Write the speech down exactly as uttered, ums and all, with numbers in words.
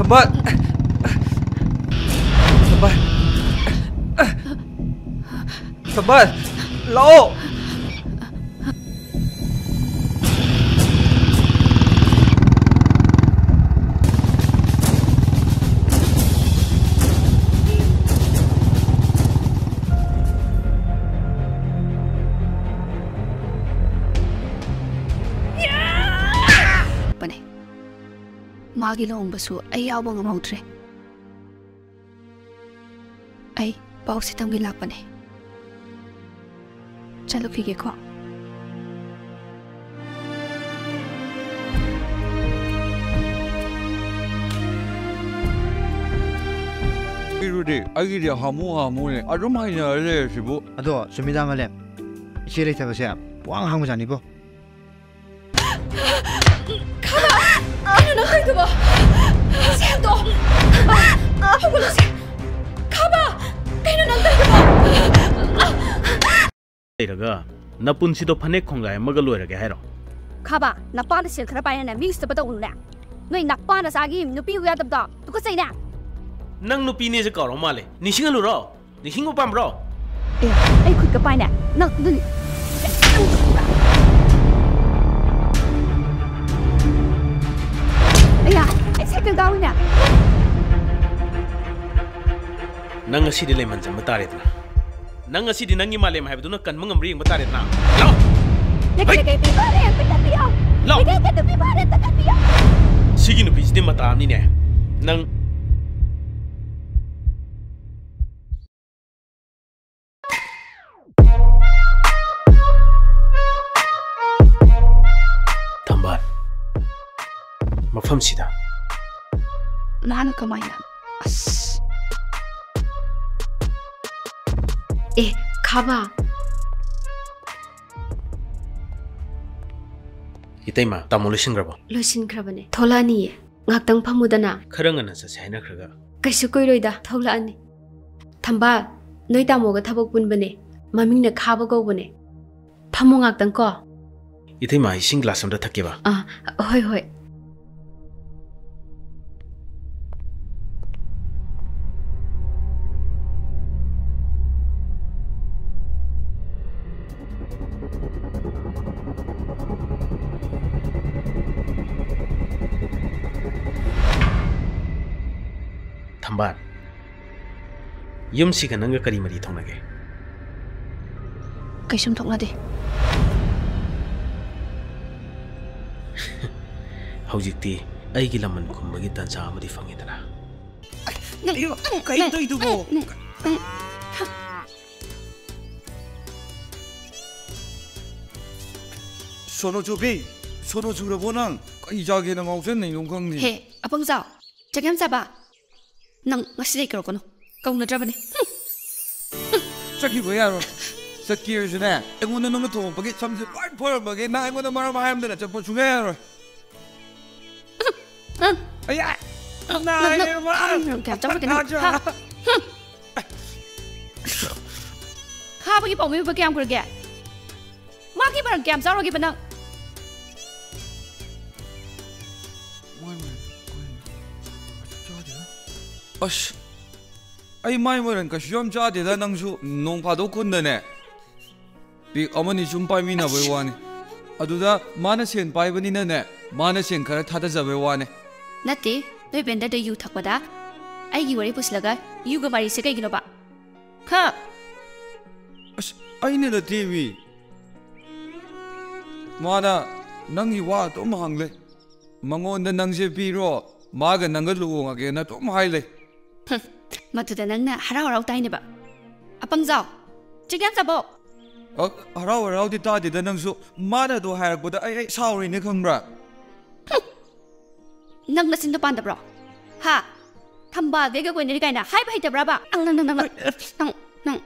ꯊꯝꯕꯥꯜ! ꯊꯝꯕꯥꯜ! ꯊꯝꯕꯥꯜ! ꯂꯥꯛꯑꯣ! ꯄꯅꯦ꯫ ꯃꯥꯒꯤ ꯂꯨꯍꯣꯡꯕꯁꯨ ꯑꯩ ꯌꯥꯎꯕ ꯉꯝꯍꯧꯗ꯭ꯔꯦ꯫ ꯑꯩ ꯄꯥꯎꯁꯦ ꯇꯝꯒꯦ ꯂꯥꯛꯄꯅꯦ꯫ ꯆꯠꯂꯨꯈꯤꯒꯦꯀꯣ꯫ ꯏꯔꯨꯗꯤ ꯑꯩꯒꯤꯗꯤ ꯍꯥꯃꯨ ꯍꯥꯃꯨꯅꯦ꯫ ꯑꯗꯨꯝ ꯍꯩꯅꯔ ꯂꯩꯔꯁꯤꯕꯨ꯫ ꯑꯗꯣ ꯆꯨꯝꯃꯤꯗꯥ ꯃꯥꯂꯦꯝ, ꯏꯆꯦ ꯂꯩꯇꯕꯁꯦ ꯄꯨꯡꯍꯥꯡ ꯍꯥꯡꯕꯖꯥꯠꯅꯤꯕꯣ꯫ ꯈꯥꯕ! ꯀꯩꯅꯣ ꯅꯪ ꯇꯧꯔꯤꯗꯨꯕꯣ? ꯁꯦ ꯍꯟꯗꯣꯛꯑꯣ! ꯍꯧꯒꯠꯂꯣ ꯁꯦ! ꯈꯥꯕ! ꯀꯩꯅꯣ ꯅꯪ ꯇꯧꯔꯤꯗꯨꯕꯣ? ꯂꯩꯔꯒ ꯅꯄꯨꯟꯁꯤꯗꯣ ꯐꯅꯦꯛ ꯈꯣꯡꯒꯥꯏ ꯑꯃꯒ ꯂꯣꯏꯔꯒꯦ ꯍꯥꯏꯔꯣ? ꯈꯥꯕ, ꯅꯄꯥꯅ ꯁꯦꯜ ꯈꯔ ꯄꯥꯏꯅꯅꯦ ꯃꯤ ꯎꯁꯤꯠꯇꯕ ꯇꯧꯒꯅꯨꯅꯦ꯫ ꯅꯣꯏ ꯅꯄꯥ ꯅꯆꯥꯒꯤ ꯅꯨꯄꯤ ꯎ ꯌꯥꯗꯕꯗꯣ ꯇꯨꯀꯠꯆꯩꯅꯦ꯫ ꯅꯪ ꯅꯨꯄꯤꯅꯦꯁꯦ ꯀꯥꯎꯔ ꯃꯥꯜꯂꯦ꯫ ꯅꯤꯡꯁꯤꯡꯍꯜꯂꯨꯔꯣ? ꯅꯤꯡꯁꯤꯡꯕ ꯄꯥꯝꯕ꯭ꯔꯣ? ꯑꯦ, ꯑꯩ ꯈꯨꯠꯀ ꯄꯥꯏꯅꯦ꯫ ꯅꯪ, ꯅꯪ, ꯑꯌꯥ, ꯑꯩ ꯁꯥꯏꯀꯜ ꯀꯥꯎꯏꯅꯦ꯫ ꯅꯪ ꯉꯁꯤꯗꯤ ꯂꯩꯃꯟ ꯆꯟꯕ ꯇꯥꯔꯦꯗꯅ꯫ ꯅꯪ ꯉꯁꯤꯗꯤ ꯅꯪꯒꯤ ꯃꯥꯂꯦꯝ ꯍꯥꯏꯕꯗꯨꯅ ꯀꯟꯕ ꯉꯝꯕ꯭ꯔꯥ ꯌꯦꯡꯕ ꯇꯥꯔꯦꯗꯅ꯫ ꯂꯥꯛꯑꯣ! ꯂꯩꯀꯥꯏ ꯍꯩ! ꯂꯩꯀꯥꯏ ꯄꯤꯕ ꯔꯦꯟꯇ ꯀꯟꯕꯤꯌꯣ! ꯂꯥꯛꯑꯣ! ꯂꯩꯀꯥꯏ ꯂꯩꯀꯥꯏ ꯄꯤꯕ ꯔꯦꯟꯇ ꯀꯟꯕꯤꯌꯣ! ꯁꯤꯒꯤ ꯅꯨꯄꯤꯁꯤꯗꯤ ꯃꯇꯥ ꯑꯃꯅꯤꯅꯦ꯫ ꯅꯪ ꯊꯝꯕꯥꯜ, ꯃꯐꯝꯁꯤꯗ꯫ ꯃꯥꯅ ꯀꯃꯥꯏꯅ? ꯑꯁ꯫ ꯑꯦ, ꯈꯥꯕ꯫ ꯏꯇꯩꯃ, ꯇꯥꯃꯣ ꯂꯣꯏꯁꯤꯟꯈ꯭ꯔꯕꯣ? ꯂꯣꯏꯁꯤꯟꯈ꯭ꯔꯕꯅꯦ꯫ ꯊꯣꯛꯂꯛꯑꯅꯤꯌꯦ꯫ ꯉꯥꯛꯇꯪ ꯐꯝꯃꯨꯗꯅ꯫ ꯈꯔ ꯉꯟꯅ ꯆꯠꯁꯦ ꯍꯥꯏꯅꯈ꯭ꯔꯒ꯫ ꯀꯩꯁꯨ ꯀꯨꯏꯔꯣꯏꯗ, ꯊꯣꯛꯂꯛꯑꯅꯤ꯫ ꯊꯝꯕꯥꯜ, ꯅꯣꯏ ꯇꯥꯃꯣꯒ ꯊꯕꯛ ꯄꯨꯟꯕꯅꯦ꯫ ꯃꯃꯤꯡꯅ ꯈꯥꯕ ꯀꯧꯕꯅꯦ꯫ ꯐꯝꯃꯣ ꯉꯥꯛꯇꯪ ꯀꯣ꯫ ꯏꯇꯩꯃ, ꯏꯁꯤꯡ ꯒ꯭ꯂꯥꯁ ꯑꯝꯇ ꯊꯛꯀꯦꯕ꯫ ꯑꯥ, ꯍꯣꯏ, ꯍꯣꯏ꯫ ꯃꯥꯟ, ꯌꯨꯝꯁꯤꯒ ꯅꯪꯒ ꯀꯔꯤ ꯃꯔꯤ ꯊꯣꯛꯅꯒꯦ? ꯀꯩꯁꯨꯝ ꯊꯣꯛꯅꯗꯦ꯫ ꯍꯧꯖꯤꯛꯇꯤ ꯑꯩꯒꯤ ꯂꯃꯟ ꯈꯨꯝꯕꯒꯤ ꯇꯥꯟꯖꯥ ꯑꯃꯗꯤ ꯐꯪꯉꯦꯗꯅ꯫ ꯀꯩꯅꯣ ꯀꯩꯅꯣ ꯇꯧꯔꯤꯗꯨꯕꯣ? ꯁꯣꯅꯣ ꯆꯨꯕꯤ, ꯁꯣꯅꯣ ꯆꯨꯔꯕꯣ ꯅꯪ? ꯀꯩ ꯆꯥꯒꯦꯅ ꯉꯥꯎꯁꯟꯅꯩꯅꯣ ꯈꯪꯗꯦ꯫ ꯍꯦ, ꯑꯄꯪꯖꯥꯎ, ꯆꯥꯛ ꯌꯥꯝ ꯆꯥꯕ꯫ ꯅꯪ ꯉꯁꯤꯗꯩ ꯀꯧꯔꯛꯀꯅꯨ꯫ ꯀꯧꯅꯗ꯭ꯔꯕꯅꯦ꯫ ꯍꯨꯝ꯫ ꯆꯠꯈꯤꯕ ꯌꯥꯔꯣꯏ꯫ ꯆꯠꯀꯦ ꯍꯥꯏꯔꯁꯨꯅꯦ, ꯑꯩꯉꯣꯟꯗ ꯅꯪꯅ ꯊꯣꯡꯉꯛꯄꯒꯤ ꯁꯝꯁꯦ ꯂꯣꯏ ꯐꯣꯏꯔꯝꯃꯒꯦ꯫ ꯅꯪ ꯑꯩꯉꯣꯟꯗ ꯃꯔꯝ ꯍꯥꯏꯔꯝꯗꯅ ꯆꯠꯄ ꯁꯨꯡꯌꯥ ꯌꯥꯔꯣꯏ꯫ ꯅꯪ, ꯑꯌꯥ! ꯅꯪ, ꯅꯥꯏ ꯅꯪ, ꯂꯩꯔꯝꯃꯣ꯫ ꯅꯪ ꯀꯌꯥꯝ ꯆꯥꯎꯔꯒꯦ ꯅꯪ? ꯅꯥꯖ- ꯍꯥ? ꯍꯨꯝ꯫ ꯈꯥꯕꯒꯤ ꯄꯥꯎꯃꯤ ꯑꯣꯏꯕ ꯀꯌꯥꯝ ꯀꯨꯏꯔꯒꯦ? ꯃꯥꯒꯤ ꯃꯔꯝ ꯀꯌꯥꯝ ꯆꯥꯎꯔꯒꯦꯕ ꯅꯪ? ꯃꯥꯏ, ꯃꯥꯏ, ꯀꯩꯅꯣ? ꯆꯥꯗꯦꯗ꯫ ꯑꯁ, ꯑꯩ ꯃꯥꯏ ꯃꯣꯏꯔꯥꯡ ꯀꯩꯁꯨ ꯌꯥꯝ ꯆꯥꯗꯦꯗ, ꯅꯪꯁꯨ ꯅꯣꯡ ꯐꯥꯗꯣꯛ ꯈꯨꯟꯗꯅꯦ꯫ ꯄꯤꯛ ꯑꯃꯅꯤ ꯁꯨꯝ ꯄꯥꯏꯃꯤꯟꯅꯕꯩ ꯋꯥꯅꯤ꯫ ꯑꯗꯨꯗ ꯃꯥꯅ ꯁꯦꯟ ꯄꯥꯏꯕꯅꯤꯅꯅꯦ, ꯃꯥꯅ ꯁꯦꯟ ꯈꯔ ꯊꯥꯗꯖꯕꯩ ꯋꯥꯅꯤ꯫ ꯅꯠꯇꯦ, ꯅꯣꯏ ꯕꯦꯟꯗꯔꯗ ꯌꯨ ꯊꯛꯄꯗ ꯑꯩꯒꯤ ꯋꯥꯔꯤ ꯄꯨꯁꯤꯜꯂꯒ ꯌꯨꯒ ꯃꯔꯤꯁꯦ ꯀꯩꯒꯤꯅꯣꯕ? ꯍꯥ? ꯑꯁ, ꯑꯩꯅ ꯅꯠꯇꯦꯃꯤ꯫ ꯃꯥꯅ ꯅꯪꯒꯤ ꯋꯥ ꯑꯗꯨꯝ ꯍꯪꯂꯦ꯫ ꯃꯉꯣꯟꯗ ꯅꯪꯁꯦ ꯄꯤꯔꯣ, ꯃꯥꯒ ꯅꯪꯒ ꯂꯨꯍꯣꯡꯉꯒꯦꯅ ꯑꯗꯨꯝ ꯍꯥꯏ ꯂꯩ꯫ ꯍꯨꯝ, ꯃꯗꯨꯗ ꯅꯪꯅ ꯍꯔꯥꯎ ꯍꯔꯥꯎ ꯇꯥꯏꯅꯦꯕ꯫ ꯑꯄꯪꯖꯥꯎ, ꯆꯤꯛ ꯌꯥꯝ ꯆꯥꯕꯣ꯫ ꯑ, ꯍꯔꯥꯎ ꯍꯔꯥꯎꯗꯤ ꯇꯥꯗꯦꯗ ꯅꯪꯁꯨ꯫ ꯃꯥꯅ ꯑꯗꯨ ꯍꯥꯏꯔꯛꯄꯗ ꯑꯩ, ꯑꯩ ꯁꯥꯎꯔꯤꯅꯦ ꯈꯪꯕ꯭ꯔꯥ? ꯅꯪ ꯅꯆꯤꯟꯗꯣ ꯄꯥꯟꯗꯕ꯭ꯔꯣ? ꯍꯥ? ꯊꯝꯕꯥꯜ ꯀꯩꯒ ꯀꯣꯏꯅꯔꯤ ꯀꯥꯏꯅ ꯍꯥꯏꯕ ꯍꯩꯇꯕ꯭ꯔꯕ? ꯅꯪ, ꯅꯪ, ꯅꯪ, ꯅꯪ, ꯅꯪ, ꯅꯪ,